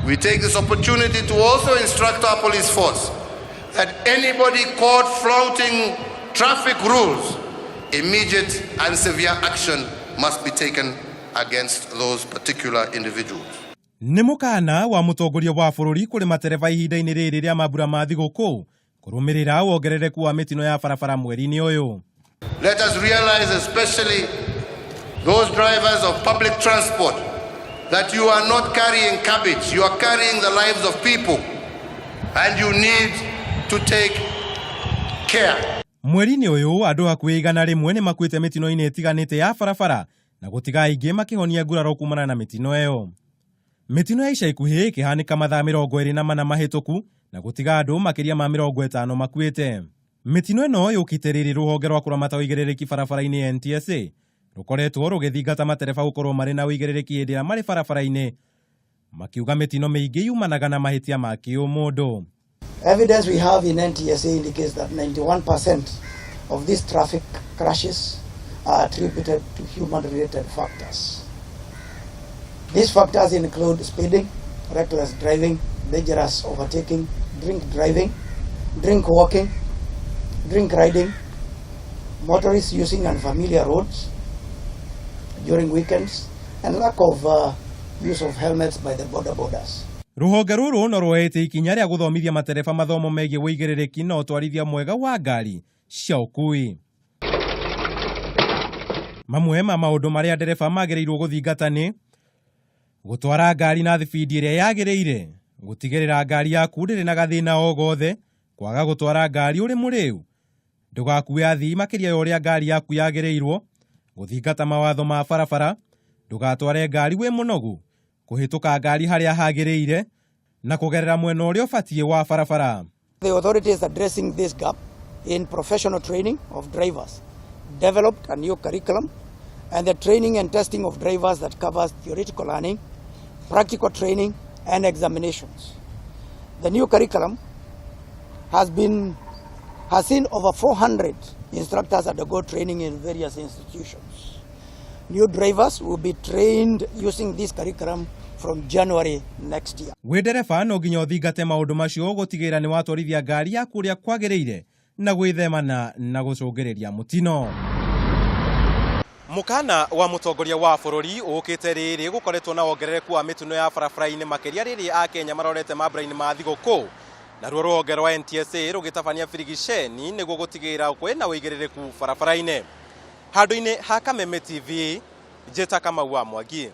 We take this opportunity to also instruct our police force that anybody caught flouting traffic rules, immediate and severe action must be taken against those particular individuals. Nĩ mũkana wa mũtongoria wa bũrũri kũrĩ matereba ihinda-inĩ rĩrĩ rĩa mambura ma thigũkũ kũrũmĩrĩra wongerereku wa mĩtino ya barabara mweri-inĩ ũyũ. Let us realize, especially those drivers of public transport, that you are not carrying cabbage, you are carrying the lives of people, and you need to take care. Mweri-inĩ ũyũ andũ hakuhĩ 100 nĩ makuĩte mĩtino-inĩ ĩtiganĩte ya barabara na gũtiga aingĩ makĩhonia nguraro kumana na mĩtino ĩyo. Mĩtino ya ica ikuhĩ ĩkĩhanĩka mathaa 24 mahĩtũku na gũtiga andũ makĩria ma 50 makuĩte. Mĩtino ĩno yũkĩte rĩrĩ rũhonge rwa kũramata ũigĩrĩrĩki barabara-inĩ NTSA rũkoretwo rũgĩthingata matereba gũkorwo marĩ na ũigĩrĩrĩki hĩndĩ ĩrĩa marĩ barabara-inĩ, makiuga mĩtino mĩingĩ yumanaga na mahĩtia ma kĩũmũndũ. Evidence we have in NTSA indicates that 91% of these traffic crashes are attributed to human-related factors. These factors include speeding, reckless driving, dangerous overtaking, drink driving, drink walking, drink riding, motorists using unfamiliar roads during weekends, and lack of use of helmets by the boda bodas. Rũhonge rũrũ no ruoete ikinya rĩa gũthomithia matereba mathomo megiĩ ũigĩrĩrĩki na ũtwarithia mwega wa ngari cia ũkui. Mamwe ma maũndũ marĩa ndereba magĩrĩirwo gũthingata nĩ gũtwara ngari na thibindi ĩrĩa yagĩrĩire, gũtigĩrĩra ngari yaku ndĩrĩ na gathĩna o gothe, kwaga gũtwara ngari ũrĩ mũrĩu, ndũgakue athii makĩria ya ũrĩa ngari yaku yagĩrĩirwo, gũthingata mawatho ma barabara, ndũgatware ngari wĩ mũnogu, kũhĩtũka ngari harĩa hagĩrĩire na kũgerera mwena ũrĩa ũbatiĩ wa barabara. The authority is addressing this gap in professional training of drivers, developed a new curriculum, and the training and testing of drivers that covers theoretical learning, practical training, and examinations. The new curriculum has seen over 400 instructors undergo training in various institutions. New drivers will be trained using this curriculum from January next year. Wĩ ndereba no nginya ũthingate maũndũ macio gũtigĩrĩra nĩ watwarithia ngari yaku ũrĩa kwagĩrĩire na gwĩthemana na gũcũngĩrĩria mũtino. Mũkana wa mũtongoria wa bũrũri ũkĩte rĩrĩ gũkoretwo na wongerereku wa mĩtino ya barabara-inĩ, makĩria rĩrĩ akenya marorete mambura-inĩ ma thigũkũ, naruo rũhonge rwa NTSA rũgĩtabania birigiceni nĩguo gũtigĩrĩra kwĩna ũigĩrĩrĩku barabara-inĩ. Handũ-inĩ ha Kameme TV, njĩta Kamau wa Mwangi.